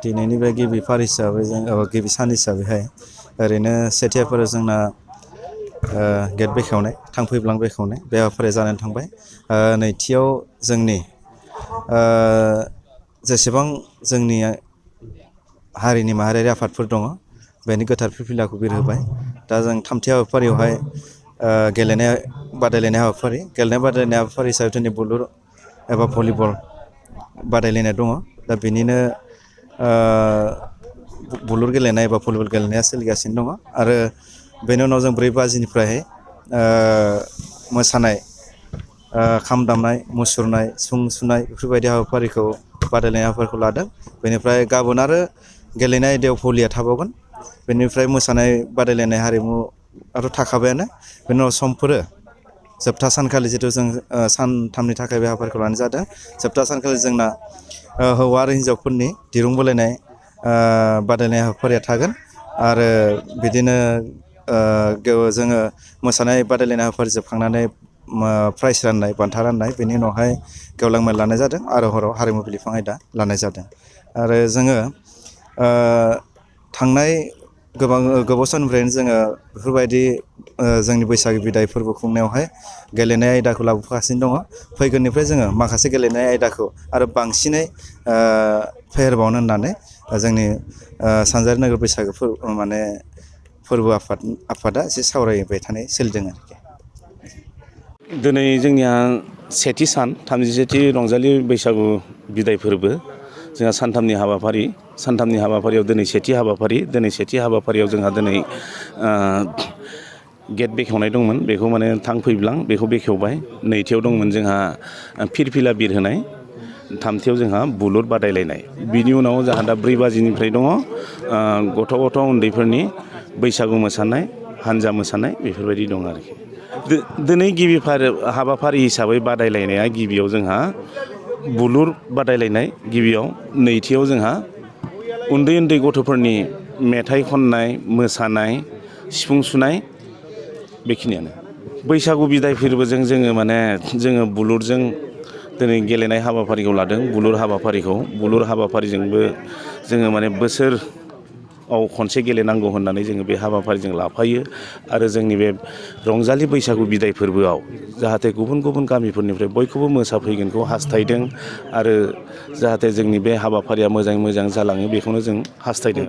दिनैनि बे गिबि फार हिसाबै जों गिबि सान हिसाबैहाय ओरैनो सेथियाफोराव जोंना गेट बेखेवनाय थांफैब्लां बेखेवनाय बे हाबाफारिया जानानै थांबाय। नैथियाव जोंनि जेसेबां जोंनि हारिनि माहारियारि आफादफोर दङ बेनि गोथार फिरफिलाखौ बिरहोबाय। दा जों थामथि हाबाफारियावहाय गेलेनाय बादायलायनाय हाबाफारि हिसाबै दिनै बुलुर एबा भलिबल बादायलायनाय दङ। दा बेनिनो बुलुर गेलेनाय एबा भलिबल गेलेनाया सोलिगासिनो दङ आरो बेनि उनाव जों 4 बाजिनिफ्राय मोसानाय, खाम दामनाय, मुसुरनाय, सिफुं सुनाय बेफोरबायदि बादायलायनाय हाबाफारिखौ लादों। बेनिफ्राय गाबोन आरो गेलेनाय आयदायाव भलिया थाबावगोन। बेनिफ्राय मोसानाय बादायलायनाय हारिमुआथ' थाखाबायानो। बेनि उनाव समफोरो जोबथा सानखालि जिथु जों सानथामनि थाखाय बे हाबाफारिखौ लानाय जादों। जोबथा सानखालि जोंना हौवा आरो हिन्जावफोरनि दिरुं बोलायनाय बादायलायनाय हाबाफारिया थागोन आरो बिदिनो जोङो मोसानाय बादायलायनाय हाबाफारि जोबखांनानै प्राइज राननाय, बान्था राननाय, बेनि उनावहाय गेवलां मेल लानाय जादों आरो हराव हारिमु बिलिफां आयदा लानाय जादों। आरो जोङो थांनाय गोबाव समनिफ्रायनो जोङो बेफोरबायदि जोंनि बैसागो बिदाय फोरबो खुंनायावहाय गेलेनाय आयदाखौ लाबोगासिनो दङ। फैगोननिफ्राय जोङो माखासे गेलेनाय आयदाखौ आरो बांसिनै फेहेरबावनो होननानै जोंनि सानजारि नोगोर बैसागो फोरबो आफादा एसे सावरायबाय थानाय सोलिदों आरोखि। दिनै जोंनिया सेथि सान, 37थि रंजालि बैसागु बिदाय फोरबो। जोंहा सानथामनि हाबाफारियाव दिनै सेथि हाबाफारियाव जोंहा दिनै गेट बेखेवनाय दंमोन। बेखौ माने थांफैब्लां बेखौ बेखेवबाय। नैथियाव दंमोन जोंहा फिरफिला बिरहोनाय। थामथियाव जोंहा बुलुर बादायलायनाय। बिनि उनाव जोंहा दा 4 बाजिनिफ्राय दङ गथ' उन्दैफोरनि बैसागु मोसानाय, हानजा मोसानाय बेफोरबायदि दं आरोखि। दिनै गिबि हाबाफारि हिसाबै बादायलायनाया गिबियाव जोंहा बुलुर बादायलायनाय गिबियाव, नैथियाव जोंहा उन्दै गथ'फोरनि मेथाइ खननाय, मोसानाय, सिफुं सुनाय बेखिनियानो। बैसागु बिदाय फोरबोजों जोङो बुलुरजों दिनै गेलेनाय हाबाफारिखौ लादों। बुलुर हाबाफारिजोंबो जोङो बोसोराव खनसे गेलेनांगौ होननानै जोङो बे हाबाफारिजों लाफायो आरो जोंनि बे रंजालि बैसागु बिदाय फोरबोआव जाहाथे गुबुन गामिफोरनिफ्राय बयखौबो मोसाफैगोनखौ हास्थायदों आरो जाहाथे जोंनि बे हाबाफारिया मोजाङै मोजां जालाङो बेखौनो जों हास्थायदों।